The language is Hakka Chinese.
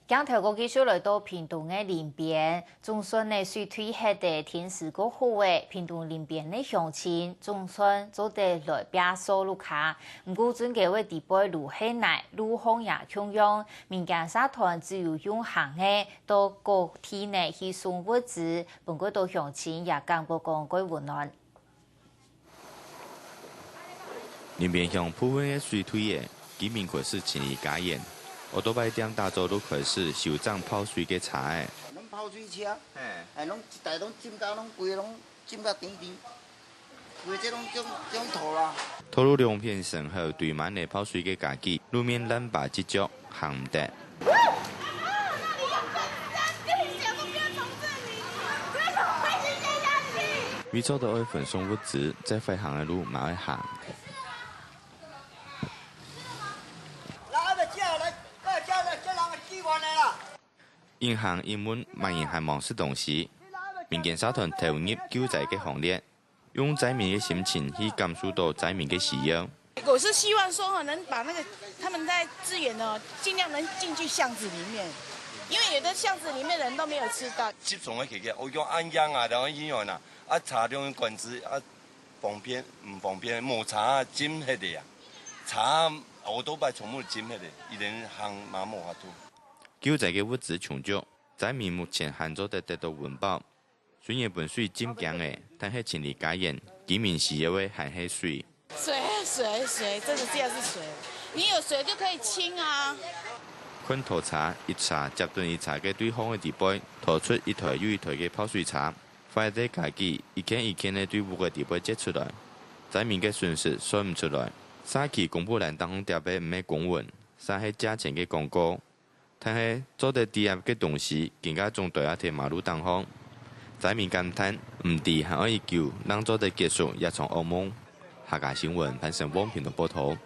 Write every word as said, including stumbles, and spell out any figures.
鏡頭過繼續來到屏東个林邊，總算呢水退忒个天時過好咧，屏東林邊个鄉親總算做得來避暑轆下。毋過，這个位地背路係泥，路項也共樣，民間社團只有用行个到各地呢去送物資，分較多鄉親也感覺講較溫暖。 林邊鄉部分个水退咧，居民開始清理家園。奧多拜店打早就開始修整泡水个車仔。攏泡水車，嘿。哎，攏一台攏浸甲攏規个攏浸甲滇滇，規个這攏種種土啦。道路兩片深坵堆滿了泡水个家具，路面爛粑粑矺，行毋得。 為著到愛分送物資，再會行个路嘛愛行。一行一問，麼人還吂食東西。民間社團投入救災个行列， 用災民个心情去感受到災民个需要。我是希望說哈，能把那個他們在支援呢，盡量能進去巷子裡面，因為有的巷子裡面的人都沒有吃到。集中个期間，我講恁樣啊，然後醫院啊，啊，車輛管制啊，方便毋方便？無車啊，浸忒个啊，車啊，奧多拜全部浸忒个，一人行嘛無法度。救災个物資充足，災民目前還做得得到溫飽。 雖然分水浸驚了，但係清理家園，居民需要个還係水。水，水，水，真的只要是水，你有水就可以清啊。看拖車，一車接等一車个堆放个地背，拖出一台又一台个泡水車，壞个家具一件一件个對屋个地背接出來。災民个損失算毋出來。社區公布欄頂項貼个毋係公文，煞係借錢个廣告。 但係做得抵押个東西，更加總堆啊在馬路頂項。災民感嘆，毋知還愛幾久，正做得結束這場惡夢。客家新聞，潘成旺屏東報導。